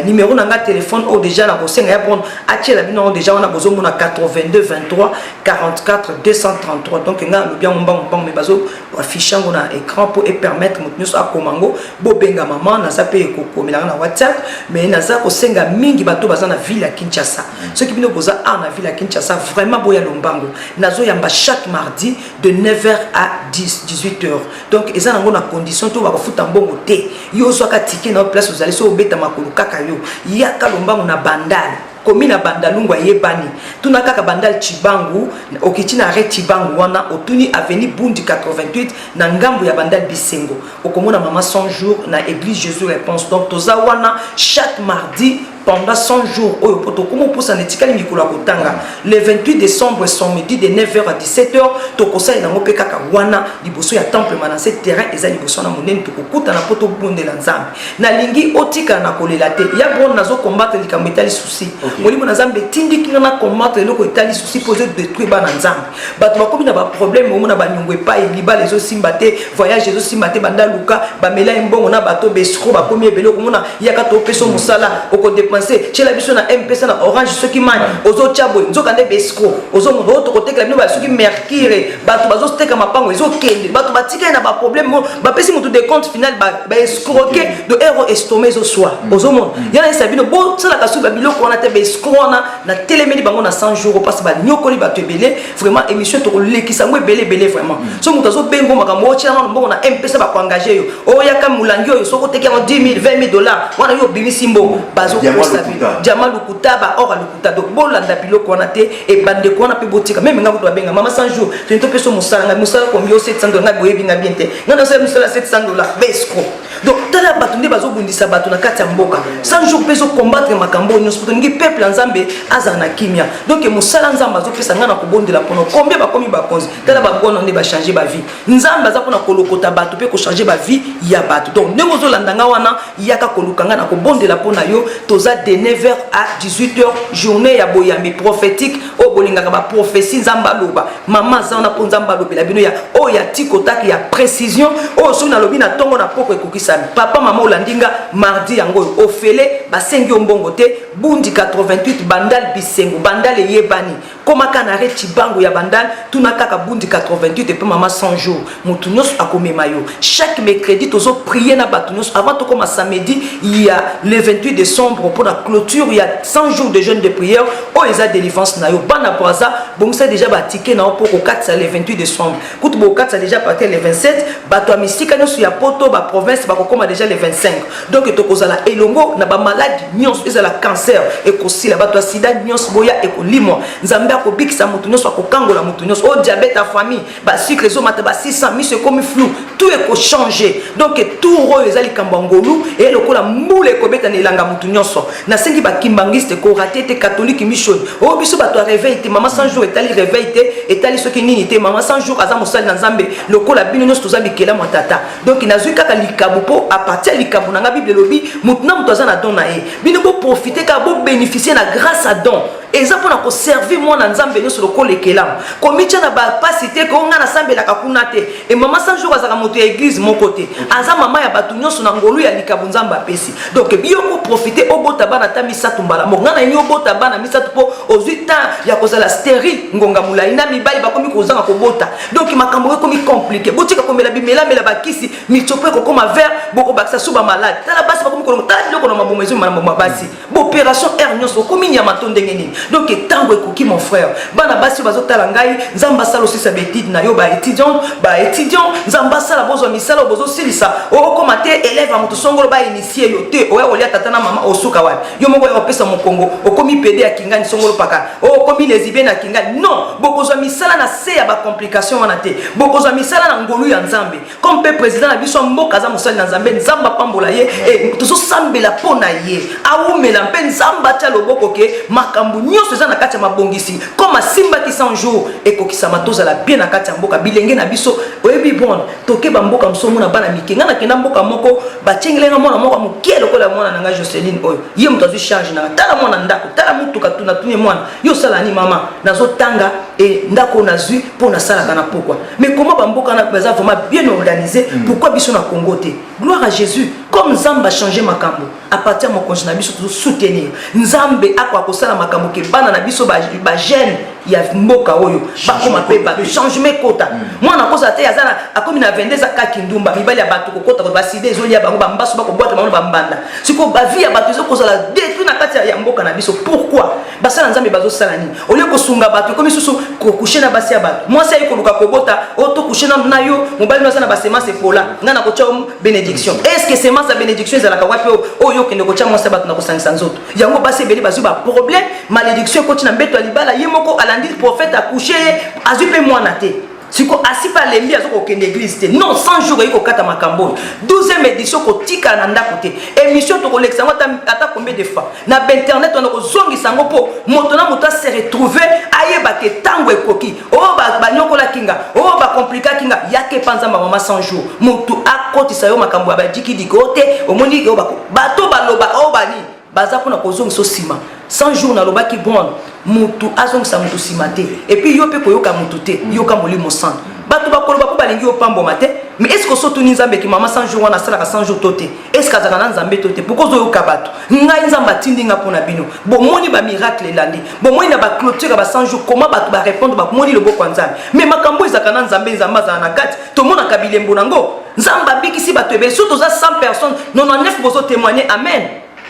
Numéro na nga téléphone oyo déjà na kosenga ya prendre atiela bino yango déjà wana bozomona 82 23 44 233. Donc nga nalobi yango mbangu mbangu, mais bazo affiche yango na écran po epermettre moto nyonso akoma yango. Bobenga mama, naza mpe ekokomelanga na WhatsApp, mais naza kosenga mingi bato baza na ville ya Kinshasa. Soki bino boza awa na ville ya Kinshasa, vraiment boya lombango. Nazoyamba chaque mardi de 9h à 10 18h. Donc eza nango na condition to bakofuta mbongo te. Yo ozwaka ticket na yo, place ozali so obeta makolo kaka yo yaka lombango na Bandal, komi na Bandalungu ayebani, tuna kaka Bandal Tshibangu, okiti na arrêt Tshibangu wana, otuni avenue Bundi 88 na ngambo ya Bandal Bisengo, okomona mama 100 jours na église Jésus Réponse. Donc toza wana chaque mardi. pendant 100 jours oyo mpo tokoma opusana etikali mikolo ya kotanga le 28 décembre samedi de 9h à 17h tokosalela yango mpe kaka wana liboso ya temple manase terrain eza liboso wana monene tokokutana mpo tobondela nzambe nalingi otikala na kolela te ya bron nazo combattre likambo etali souci molimo na nzambe etindiki nga na combattre eloko etali souci mpo ezo détruire bana nzambe bato bakomi na baproblème omona baniongo epai libala ezosimba te voyage ezosimba te banda luka bamela ye mbongo na bato bescro bakomi ebele okomona yaka topesa mosala okodepense tyela biso na mpesa na orange soki mani ozotya boye nzoka nde bescro ozomona oyo tokotekela bino soki mercure bato bazoteka mapango ezokende bato batikali na baproblème bapesi moto de compte final baescroke de ero estome ezoswa ozomona yana yesa bino bosalaka soki babiloko wana te baescro wana natelemeli bango na 100 jours mpasi banyokoli bato ebele vraiment émission tokolekisa yango ebele ebele vraiment mm. so moto azobengo makambo otyela nano mbongo na mpesa bakoengage yo oyaka molangi oyo soki oteki yango 10 000 20 000 dollars wana yo obimisi mbongo bazokosa bino diama lokuta baor ya lokuta donc bolanda biloko wana te ebandeko wana mpe botika meme ngai kutu babenga mama 100 jours toni topesa mosala ngai mosala kombi yo 700 dollars ngai boyebi ngai bien te ngai nasala mosala 700 dollars bescro donc tala bato nde bazobundisa bato na kati ya mboka 100 jours mpe ezocombattre makambo oyo nyonso po tolingi peuple ya nzambe azala na kimia donc mosala nzambe azopesa ngai na kobondela mpono combien bakomi bakonzi tala bagono nde bachange bavie nzambe aza mpona kolokota bato mpe kochange bavie ya bato donc ndenge ozolanda ngai wana yaka koluka ngai na kobondela mpo na yo toza de 9h à 18h journée ya boyambi prophétique oyo bolingaka baprophétie nzambe aloba mama aza wana mpo nzambe alobela bino ya oyo ya tikotaki ya précision oyo soki nalobi na ntongo na poko ekokisami papa mama olandi nga mardi yango oyo ofele basengi yo mbongo te bundi 88 bandal bisengo bandal eyebani komaka na re cibango ya bandal tuna kaka bundi 88 epe mama 100 jours moto nyonso akomema yo chaque mercredi tozo prier na bato nyonso avant tokoma samedi ya le 28 décembre mpo na clôture ya 100 jours de jeûne de prière oyo eza délivrance na yo bana braza bongisa déjà batike na yo mpo kokatisa le 28 décembre kutu bokatisa déjà partir le 27 bato ya misika nyonso ya poto baprovince bakokoma déjà le 25 donc tokozala elongo na bamaladi nyonso ezala cancer ekosila bato ya sida nyonso boya ekolimwa nzambe akobikisa moto nyonso akokangola moto nyonso oyo diabète ya famille basucre ezomata ba 600 miso ekomi flou tout ekochange donc tour oyo eza likambo ya ngolu eye lokola mbula ekobeta na elanga motu nyonso nasengi bakimbangiste korate te catholique mission oyo biso bato ya réveil te mama 100 jour etali réveil te etali soki nini te mama 100 jour aza mosali na nzambe lokola bino nyonso toza bikelamu ya tata donc nazwi kaka likabo mpo apartir ya likambo na ngai bible elobi motu na moto aza na don na ye bino boprofite kaka bobénéficie na grâce à don eza mpo na koservir mwana nzambe nyonso lokola ekelamu komitya na bapasi te ko ngai nasambelaka kuna te e mama 100 jour azalaka moto ya eglize moko te aza mama ya bato nyonso na ngolu ya likabo nzambe apesi donc yo koprofite obota bana ata misato mbala moko ngai nalingi obota bana misato mpo ozwi temps ya kozala stérile ngonga molai na mibali bakomi kozanga kobota donc makambo oyo ekomi compliqué botika komela bimelamela bakisi mitsopo ekokoma vert bokobakisa su bamalade tala basi bakomi kolongo tala biloko na mabomo ezomema na mabomo ya basi boopération heure nyonso okomi nyama to ndenge nini donc ntango ekoki mon frère bana basi oyo bazotala ngai nzambe asala osisa baétude na yo baétudiante baétudiant nzambe asala bozwa misala oyo bozosilisa okoma te élève ya moto songolo bainitie yo te oya kolia tata na mama osuka wapi yo moko oya kopesa mokongo okomi pede ya kingani songolo paka okomi lesbienne ya kingani non bokozwa misala na se ya bacomplication wana te bokozwa misala na ngolu ya nzambe comme mpe président na biso ya mboka aza mosali na nzambe nzambe apambola ye e tozosambela mpo na ye awumela mpe nzambe atya loboko ke makambo nyonso eza na kati ya mabongisi comme asimbaki 100 jours ekokisama tozala bien na kati ya mboka bilenge na biso oyebi bon toke bamboka mosusu omona bana mike ngai nakenda mboka moko batiengeli nga mwana moko moke lokola mwana na ngai joseline oyo ye moto azwi charge nanga tala mwana ndako tala motuka tuna tuni mwana yo osala nini mama nazotanga e ndako oyo nazwi mpo nasalaka na pokwa mais comment bamboka na baza vraiment bien organisé mm. pourquoi biso na congo te gloire à jésus comme nzambe achange makambo à partir ya mokonzi na biso tozosoutenir nzambe akoka kosala makambo ke bana na biso bajeune ya mboka oyo bakoma mpe bato changement ekota mm. mwana akozala te aza akomi na 22 eza kaki ndumba mibali ya bato kokota basida ezolia bango bambasu bakobwata bango na bambanda sikoyo bavie ya bato ezokozala detruit na kati ya mboka na biso pourquoi basala nzambe bazosala nini olie kosunga bato ekomi susu kokushe na basi ya bato mwasi aye koluka kobota o tokushe nanu na yo mobali no aza na basemence epola ngai nakotya yo bénédiction est ce que semence ya bénédiction ezalaka wapi oyo okende kotya mwasi ya bato na kosangisa nzoto yango basi ebele bazwi baproblème malédiction ekoti na mbeto ya libala ye moko alandi prophète akushe ye azwi mpe mwana te. Siko asi mpe alembi azo kokende église te. Non, 100 jours eyi kokata makambo oyo. 12e édition kotikala na ndako te. Émission tokolekisa yango ata combien de fois na bainternet wana, kozongisa yango mpo moto na moto ase retrouve, ayeba ke ntango ekoki. Oyo banyokolaki nga, oyo bakomplikaki nga, yaka epa Nzambe. Mama 100 jours, moto akotisa yo makambo ya badikidiki oyo te. Omoni bato baloba oyo bani baza mpona kozongisa nsima. 100 jours nalobaki, bon, mutu azongisa mutu nsima te. Et puis yo mpe koyoka mutu te, yoka Molimo Santo. Bato bakoloba mpo balingi yo pambwama te. Mais est ce que osotuni Nzambe ki mama 100 jours wana asalaka 100 jours to te? Est ce que azalaka na Nzambe to te? Pourquoi ozoyoka bato? Ngai Nzambe atindi nga mpo na bino. Bomoni bamiracle elandi, bomoni na baclôture ya ba 100 jours comment bato barépondre, bamoni loboko ya Nzambe. Mais makambo ezalaka na Nzambe, Nzambe azala na kati, tomonaka bilembo nango. Nzambe abikisi bato ebele. So toza 100 personnes, 99 bozotémoigne amen.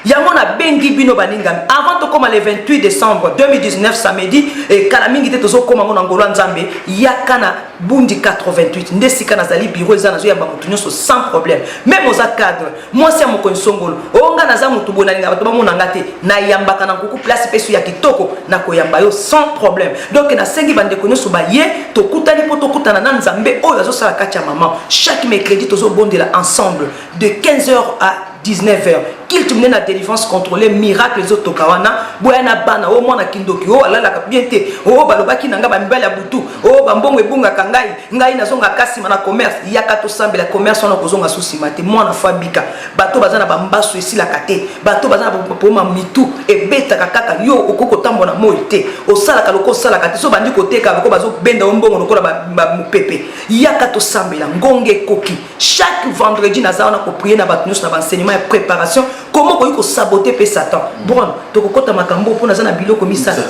Yango nabengi bino baningami avant tokóma le 28 décembre 2019, samedi ekala mingi te. Tozokóma ngo na ngolo ya Nzambe. Yaka na Bundi 88, nde esika nazali, bureau eza, nazoyamba motu nyonso sans problème. Même oza cadre, mwasi ya mokonzi songolo, oyo nga naza motu boye, nalinga bato bamona nga te, nayambaka na nkuku place mpe so ya kitoko, nakoyamba yo sans problème. Donc nasengi bandeko nyonso baye, tokutani mpo tokutana na Nzambe oyo azosala kati ya mama. Chaque mercredi tozobondela ensemble de 15h à 19h, culte monene na délivrance contrôlée, miracle ezotoka wana. Boya na bana oyo mwana kindoki, oyo alalaka bien te, oyo balobaki na ngai bamibali ya butu, oyo bambongo ebungaka ngai, ngai nazongaka nsima na commerce, yaka tosambela commerce wana, kozonga so nsima te. Mwana fo abika. Bato baza na bambaso esilaka te, bato baza na bapoma mitu ebetaka kaka, yo okoki kotambola moi te, osalaka loko osalaka te, so bandi koteka loko bazobenda yo mbongo lokola mopepe, yaka tosambela, ngonga ekoki. Chaque vendredi naza wana koprier na bato nyonso na baenseignement ya préparation, comment okoki kosaboter mpe Satan. Bon, tokokɔta makambo mpo naza na biloko misato,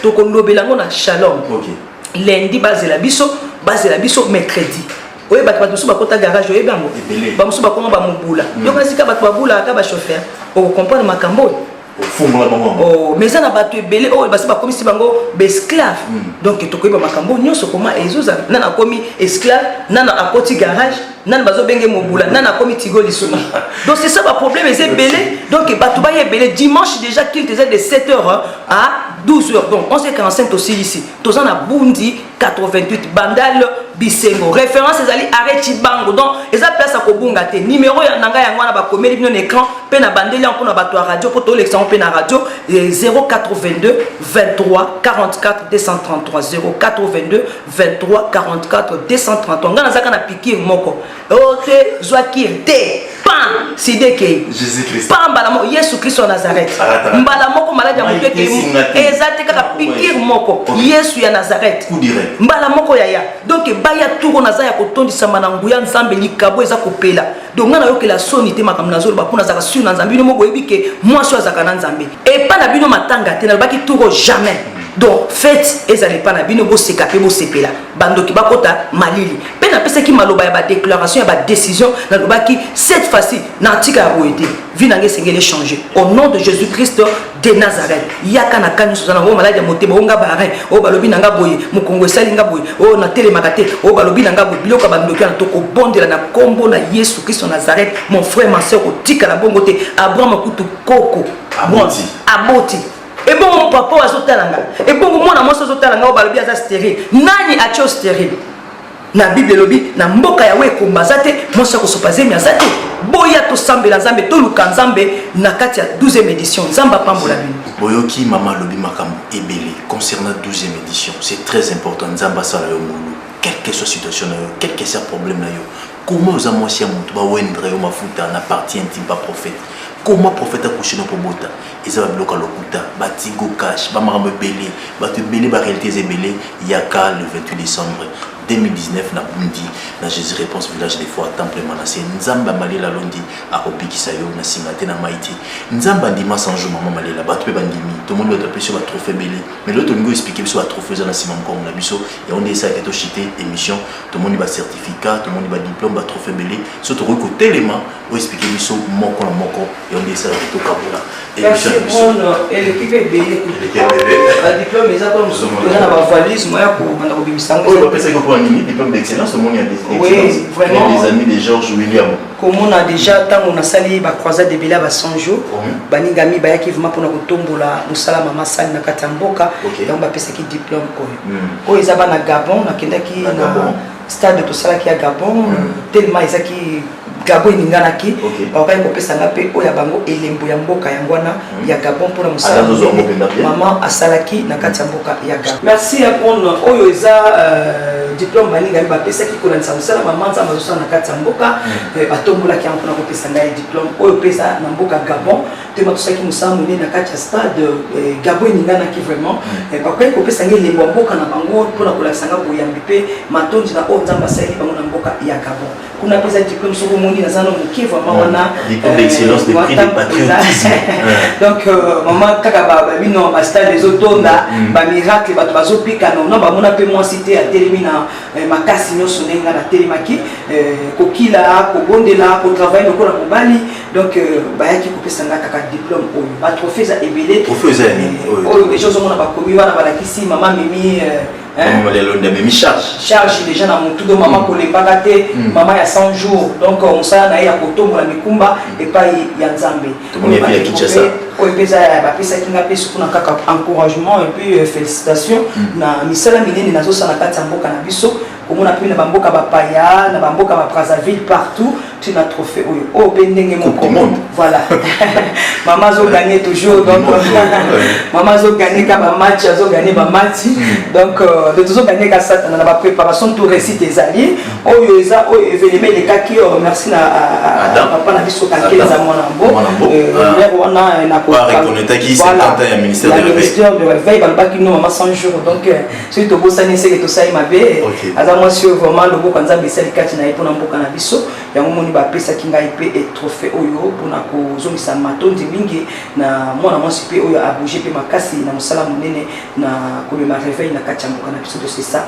tokolobela yango na shalom lundi. Bazela biso, bazela biso mercredi. Oyebaki bato mosusu bakota garage, oyebi yango, bamosusu bakoma bamobula, yoka sika bato babulaka bachauffeur, okocomprendre makambo oyo. Ofungola bango. Oh, mais eza na bato ebele oyo basi bakomisi bango baesclave. Donc tokoyeba makambo nyonso koma ezozala. Nani akomi esclave, nani akoti garage, nani bazobenge mobula, nani akomi tigo lisumu. Donc c'est ça, baproblème eza ebele. Donc bato baya ebele dimanche déjà, culte eza de 7 heures à 12 heures, donc 11h45 tosilisi. Toza na Bundi 88, Bandal Bisengo, référence ezali arrêt Cibango. Donc eza place ya kobunga te. Numéro ya na ngai yango wana, bakomeli bino na écran mpe na bandeli yango mpona bato ya radio, mpo tolekisa yango mpe na radio: 082 23 44 233, 082 23 44 233. Ngai nazalaka na piqûre moko o te, zwa kire te, pam, sida ekei pa mbala moko. Yesu Kristo ya Nazareth, mbala moko maladi ya motu ekei. Eza te kaka piqûre moko, Yesu ya Nazareth, mbala moko yaya. Donc baya turo, naza ya kotondisama na nguya Nzambe, likabo eza kopela. Donc ngai nayokela soni te makambo nazoloba mpo nazalaka sur na Nzambe. Bino moko boyebi ke mwasi oyo azalaka na Nzambe. Epa na bino matanga te, nalobaki turo jamais. Donc fête ezala epa na bino, boseka mpe bosepela, bandoki bakota malili. Mpe napesaki maloba ya badéclaration ya badécision, nalobaki cette fois-ci na tika ya boye te, vie na ngai esengeli échanger au nom de Jésus Christ de Nazareth. Yaka na ka nyonso oza nango, maladi ya motema, oyo nga barein, oyo balobi na nga boye, mokongo esali nga boye, oyo natelemaka te, oyo balobi na nga boye, biloko ya bandoki wana, tokobondela na nkombo na Yesu Kristo Nazareth. Mon frère, ma soeur, kotikala bongo te. Abraham akutu koko aboti, ebongo papa oyo azotala nga, ebongo mwana mwasi azotala nga, oyo balobi aza stérile, nani atie stérile? Na Bible elobi na mboka yawe ekomba aza te, mwasi akosopa zemi aza te. Boya tosambela Nzambe, toluka Nzambe na kati ya 12e édition. Nzambe apambola bino. Boyoki mama alobi makambo ebele concernant 12e édition. C'est très important. Nzambe asala yo ngolu, quelle que soit situation na yo, quel que soit problème na yo. Comment oza mwasi ya moto, bawendre yo mafuta na partie intime ba prophète? Comment prophète akouche na kobota? Eza babiloko ya lokuta, batigo cash, bamakambo ebele, bato ebele, baréalité eza ebele. Yaka le 28 décembre 2019 na Bundi, na Jésus Réponse, village des foi, temple Manase. Nzambe amalela londi akobikisa yo na nsima te, na mai te. Nzambe andima 100 jours mama Malela, bato mpe bandimi. Tomoni bato apesi yo batrophée ebele, mais lelo tolingi oexpliquer biso batrophée eza na nsima mokongo na biso. Yango nde esalaki toshite émission. Tomoni bacertificat, tomoni badiplôme, batrophée ebele. So tokoki kotelema, oexpliquer biso moko na moko. Yango nde esalaki tokabola émission na biso. Eleki mpe ebele. Badiplôme eza kuna, mosusu eza na bavalise, moya kobanda kobimisa yango. Oyo bapesaki mpona nini? Diplôme d'excellence, omoni ya Oui, d'excellence. vraiment. Les amis de George William. Komona déjà ntango nasali bacroisade ebele ya ba 100 jours, baningami bayaki vraiment mpona kotombola mosala mama asali na kati ya mboka. Yango bapesaki diplôme oyo. Oyo eza bana Gabon, nakendaki na Gabon. Stade tosalaki ya Gabon, tellement ezaki Gabon eninganaki, bakokaki kopesa nga mpe oyo ya bango elembo ya mboka yango wana ya Gabon mpona mosala Aza zozwa yango monene mpenza bien. Mama asalaki na kati ya mboka ya Gabon. Merci ya prendre oyo eza diplôme baningami bapesaki kolandisa mosala mama Nzambe azosala na kati ya mboka. Batombolaki yango mpona kopesa ngai diplôme oyo mpe eza na mboka Gabon. Tema tosalaki mosala monene na kati ya stade, Gabon eninganaki vraiment. Bakokaki kopesa ngai elembo ya mboka na bango mpona kolakisa nga boyambi mpe matondi na oyo Nzambe asaleli bango na mboka ya Gabon. Kuna mpe eza diplôme, soki omoni naza na moke vraiment wana. Diplôme d'excellence de prix de patriotisme. Donc mama kaka babino bastade ezotonda, bamiracle bato bazopika nono, bamona mpe mwasi te atelemi na makasi nyonso ndenge nga natelemaki, kokila, kobondela, kotravaille lokola mobali. Donc bayaki kopesa nga kaka diplôme oyo. Batrophée eza ebele. Trophée eza ya nini oyo? Oyo déjà ozomona bakomi wana, balakisi mama memi hein? Mama lelo nde amemi charge. Charge déjà na motu, do mama kolembaka te, mama ya 100 jours. Donc mosala na ye ya kotombola mikumba epai ya Nzambe. Tomoni epai ya Kinshasa. Oyo mpe eza ya bapesaki nga mpe surtout na kaka encouragement et puis félicitation na misala minene nazosala na kati ya mboka na biso, komona mpe na bamboka bapaya, na bamboka ba Brazzaville, partout ntina trophée oyo. Oyo mpe ndenge moko, voilà, mama azoganye toujours. Donc mama azoganye ka bamatch, azoganye bamatch. Donc tozoganye ka Satana na bapréparation, tout réussite ezali. Oyo eza oyo événement elekaki. Merci na papa na biso Kankeleza Mwana Mbo wana. Na ministère de réveil, balobaki no mama 100 jours. Donc soki tobosani, eseke tosali mabe. Aza mwasi oyo vraiment loboko ya Nzambe esali kati na ye mpona mboka na biso. Yango moni bapesaki ngai mpe trophée oyo mpona kozongisa matondi mingi na mwana mwasi mpe oyo abouge mpe makasi na mosala monene na komema réveil na kati ya mboka na biso. De c'est ça.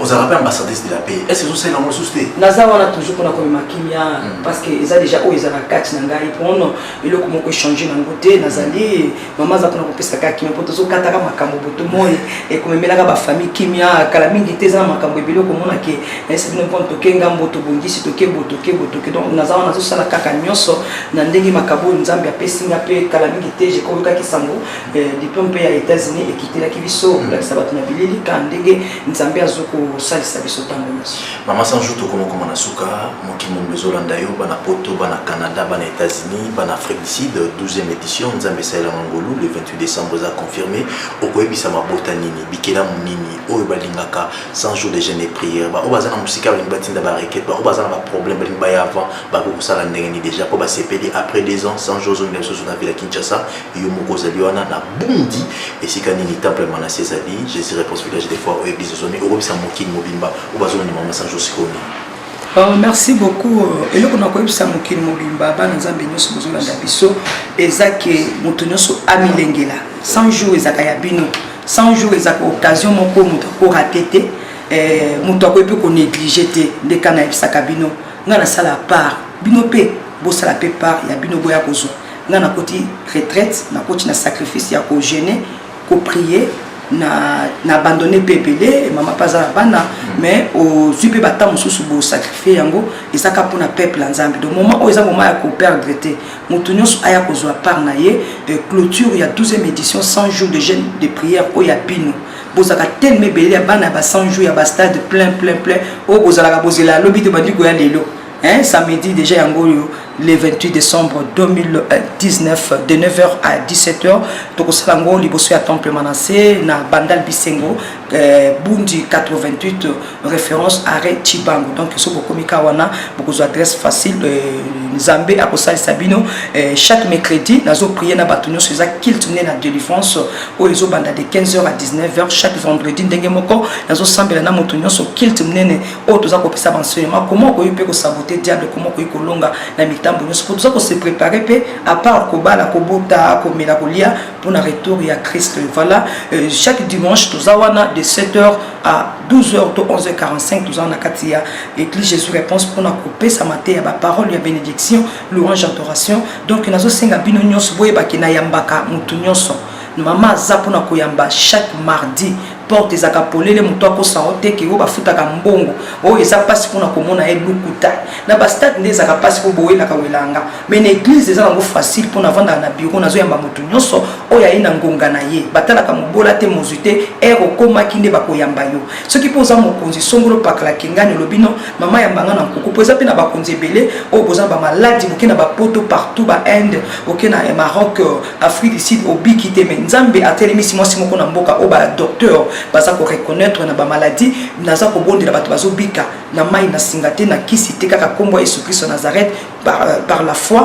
Ozalaka mpe ambassadrice de la paix, est ce que ozosala yango lisusu te? Naza wana toujours mpona komema kimia, parce que eza déjà oyo eza na kati na ngai mpono eloko moko échange nango te. Nazali mama aza mpona kopesa kaka kimia, mpo tozokataka makambo boto moi ekomemelaka bafamille kimia. Kala mingi te, eza na makambo ebele okomona ke nayesa bino mpona toke ngambo, tobongisi, toke bo, toke bo, toke. Donc naza wana, nazosala kaka nyonso na ndenge makambo oyo Nzambe apesi nga. Mpe kala mingi te, jekoyokaki sango, diplôme mpe ya États-Unis ekitelaki biso, kolakisa bato na bilili ka ndenge Nzambe azokosalisa biso ntango nyonso. Mama 100 jours, tokomakoma na suka. Mokili mondo ezolanda yo, bana Poto, bana Canada, bana États-Unis, bana Afrique du Sud. 12e édition, Nzambe esalelanga ngolu, le 28 décembre eza confirmé. Okoyebisa mabota nini, bikelamu nini oyo balingaka 100 jours de jeûne et prière, baoyo baza na mosika balingi batinda barequête, baoyo baza na baproblème balingi baya avant, bakoki kosala ndenge nini déjà mpo basepeli après 2 ans 100 jours ozongela lisusu na ville ya Kinshasa? Yo moko ozali wana na Bundi, esika nini temple Manase ezali, Jésus Réponse village des fois oyo église ezwami. Okobisa mokili mobimba oyo bazolanda mama 100 jours sikoyo nini? Merci beaucoup. Eloko na koyebisa mokili mobimba, bana Nzambe nyonso bozolanda biso, eza ke moto nyonso amilengela. 100 jours ezalaka ya bino. 100 jours ezalaka occasion moko moto akorater te, moto akoki mpe konéglige te. Nde ka nayebisaka bino, ngai nasala part, bino mpe bosala mpe part ya bino. Boya kozwa ngai, nakoti retraite, nakoti na sacrifice ya kojeûner, koprier, na abandonné mpe ebele. Mama mpe aza na bana, mais ozwi mpe bata mosusu bosacrifie yango, ezaka mpona peuple ya Nzambe. Donc moment oyo eza moment ya koperdre te. Moto nyonso aya kozwa part na ye. Clôture ya 12e édition 100 jours de jeûne de prière oyo ya bino, bozalaka telema ebele ya bana ya ba 100 jours ya bastade plein, plein, plein oyo bozalaka bozela lobi te, bandi koya lelo, hein, samedi déjà yango oyo, le 28 décembre 2019, de 9h à 17h. Tokosala yango liboso ya temple Manassé na Bandal Bisengo, Bundi 88, référence arrêt Chibango. Donc so bokomi ka wana, bokozwa adresse facile. Nzambe akosalisa bino. Chaque mercredi nazoprier na bato nyonso, eza culte nde na délivrance oyo ezobanda de 15h à 19h. Chaque vendredi ndenge moko nazosambela na moto nyonso, culte monene oyo toza kopesa baenseignement comment okoki mpe kosaboter diable, comment okoki kolonga na mitambo nyonso, po toza kose préparer mpe à part kobala, kobota, komela, kolia, mpona retour ya Christ. Voilà. Chaque dimanche toza wana de 7h à 12h to 11h45, toza na kati ya église Jésus Réponse mpona kopesa mateya, baparole ya bénédiction, louange, adoration. Donc nazosenga bino nyonso boyebaki nayambaka motu nyonso. Mama aza mpona koyamba chaque mardi. Porte Porte ezalaka polele, moto akosa yo te ke oyo bafutaka mbongo oyo eza mpasi mpona komona ye, lukuta. Na bastade nde ezalaka mpasi mpo bowelaka welanga, mais na église eza nango facile, mpo navandaka na bureau, nazoyamba moto nyonso oyo aye na ngonga na ye. Batalaka mobola te, mozwi te, ere okomaki nde bakoyamba yo. Soki mpo oza mokonzi songolo pakala kingani, olobi no mama yambanga na nkuku, mpo eza mpe na bakonzi ebele oyo boza na bamaladi, boke na bapoto partout, ba Inde, oke na Maroc, Afrique du Sud, obiki te. Mais Nzambe atelemisi mwasi moko na mboka oyo badocteur baza koreconnaitre na bamaladi. Naza kobondela, bato bazobika na mai na singa te, na kisi te, kaka nkombo ya Yesu Kristo Nazareth, par la foi.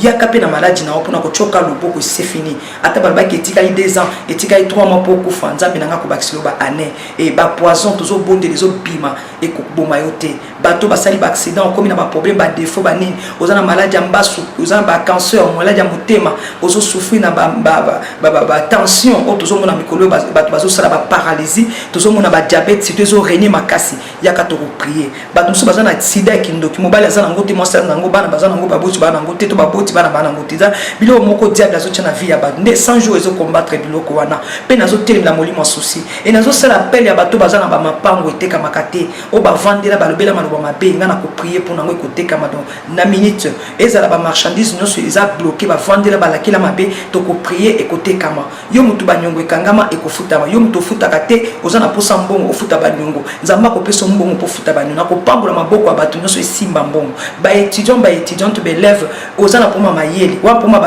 Yaka mpe na maladi na yo mpona kotyoka loboko, c'est fini. Ata balobaki etikali 2 ans, etikali 3 mois mpo okufa, Nzambe na nga kobakisela ba année. E bapoison tozobondela ezobima, ekoboma yo te. Bato basali baaccident, okomi na baproblème, badéfaut, banini, oza na maladi ya mbasu, oza na bacancer, maladi ya motema, ozosouffrir na batension oyo tozomona mikolo oyo, bato bazosala baparalysie, tozomona badiabète surtout ezorégner makasi, yaka tokoprier. Bato mosusu baza na sida ya kindoki, mobali aza nango te, mwasi aza nango, bana baza nango, baboti baa nango te, to baboti bana baa nango te. Eza biloko moko diable azotia na vie ya bato, nde 100 jours ezocombattre biloko wana. Mpe nazotelemela molimo ya souci e nazosala appel ya bato baza na bamapango etekamaka te, oyo bavandela, balobela maloba mabe, ngai na koprier mpo nango ekotekama. Donc na minute ezala bamarchandise nyonso eza bloqué, bavandela, balakela mabe, tokoprier, ekotekama. Yo motu baniongo ekangama, ekofutama. Yo motu ofutaka te, oza na posa mbongo ofuta baniongo, Nzambe akopesa mbongo mpo ofuta baniongo. Nakopambola maboko ya bato nyonso esimba mbongo. Baétudiant, baétudiante, baélève, oza na mpoma mayele wa mpoma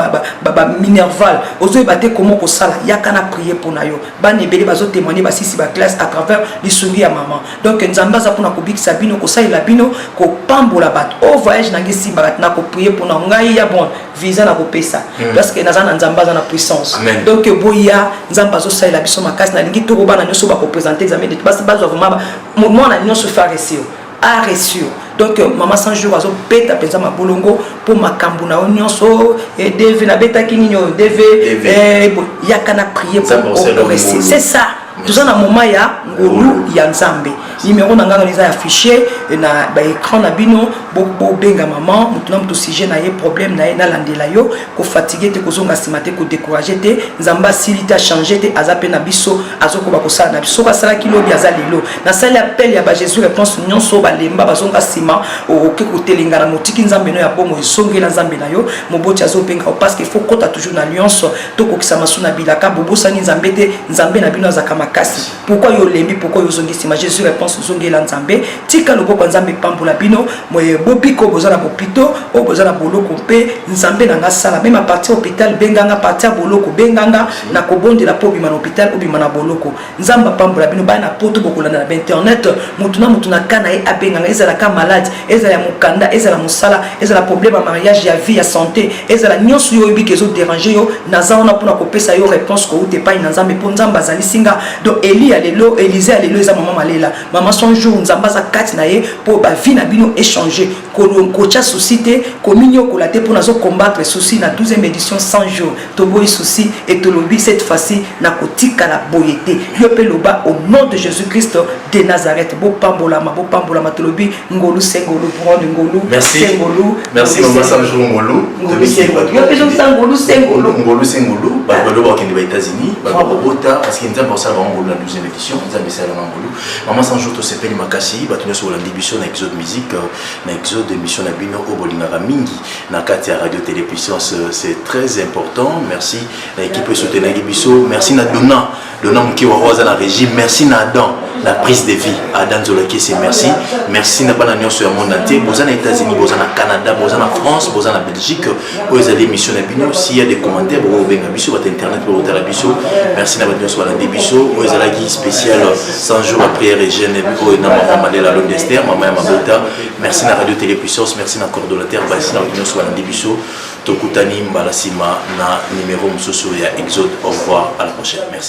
baminerval, ozoyeba te komo kosala, yaka na prier mpo na yo. Bana ebele bazotémoigne, basisi baclasse à travers lisungi ya mama. Donc Nzambe aza mpona kobikisa bino, kosalela bino, kopambola bato. O voyage nange esimbaka te, nakoprie mpona ngai ya bon visa nakopesa, parce que naza na Nzambe, aza na puissance. Amen. Donc boya, Nzambe azosalela biso makasi. Nalingi toko bana nyonso bakoprésente examen de bazwa vraiment, mwana nyonso fa réussir, a réussir. Donc mama 100 jours azobeta mpenza mabolongo mpo makambo na yo nyonso, DV nabetaki nini oyo DV, yaka na prier mpo réussir. C'est ça, toza na moment ya ngolu ya Nzambe. Numéro na ngai eza affiché na baécran na bino. Bobenga mama, motu na motu sujet na ye, problème na ye, nalandela yo. Kofatigue te, kozonga nsima te, kodécourage te. Nzambe asili te, achange te, aza mpe na biso, azokoba kosala na biso. Soki asalaki lobi, aza lelo. Nasali appel ya baJésus Réponse nyonso balemba, bazonga nsima, oke kotelengana, motiki Nzambe no ya bongo, ezongela Nzambe na yo. Moboti azobenga yo parce que faut kota toujours na alliance, tokokisa masu na bilaka. Bobosani Nzambe te, Nzambe na bino azalaka makasi. Pourquoi yo olembi? Pourquoi yo ozongi nsima? Jésus Réponse, ozongela Nzambe, tika loboko ya Nzambe epambola bino. Bobiko boza na bopito oyo, boza na boloko, mpe Nzambe na nga sala même à partir hôpital, benganga, partir ya boloko, benganga, na kobondela mpo obima na hôpital, obima na boloko. Nzambe apambola bino. Baya na poto, bokolanda na bainternet. Motu na motu na ka na ye, abenganga, ezala ka malade, ezala ya mokanda, ezala mosala, ezala problème ya mariage, ya vie, ya santé, ezala nyonso yo oyebi ke ezodérange yo, naza wana mpona kopesa yo réponse kouta epai na Nzambe, mpo Nzambe azalisi nga. Donc Eli ya lelo, Élysée ya lelo eza mama Malela, mama 100 jour. Nzambe aza kati na ye mpo bavie na bino échange. Kotya souci te, kominyokola te, mpo nazocombattre souci na 12e édition 100 jours. Toboyi souci e tolobi cette fois-ci na kotikala boye te. Yo mpe loba au nom de Jésus Christ de Nazareth. Bopambolama, bopambolama. Tolobi ngolu se ngolu, brone ngolu. Merci. Se ngolu. Merci mama Sanjo ngolu. Ngolu se ngolu. Yo mpe ezongisa ngolu se ngolu. Ngolu se ngolu. Bato baloba bakende ba États-Unis, bato bakobota, parce que Nzambe asala bango ngolu na 12e édition. Nzambe esalanga ngolu. Mama Sanjo, tosepeli makasi. Bato nyonso bolandi biso na Exode Musique, na Exode, émission na bino oyo bolingaka mingi na kati ya Radio Télé Puissance, c'est très important. Merci na équipe esoutenaki biso, merci na Dona Dona Mokewa oyo aza na régie, merci na Adam na prise de vie, Adam Nzolakese, merci. Merci na bana nyonso ya monde entier, boza na États-Unis, boza na Canada, boza na France, boza na Belgique. Oyo ezali émission na bino. S'il y a des commentaires, bokobenga biso, bato internet bokotala biso. Merci na bato nyonso balandi biso. Oyo ezalaki spécial 100 jours ya prière et jeûne oyo na mama Malela Londester, mama ya mabota. Merci na Radio Télé Puissance, merci na coordonnateur basi, na bato nyonso balandi biso. Tokutani mbala nsima na numéro mosusu ya Exode. Au revoir, à la prochaine, merci.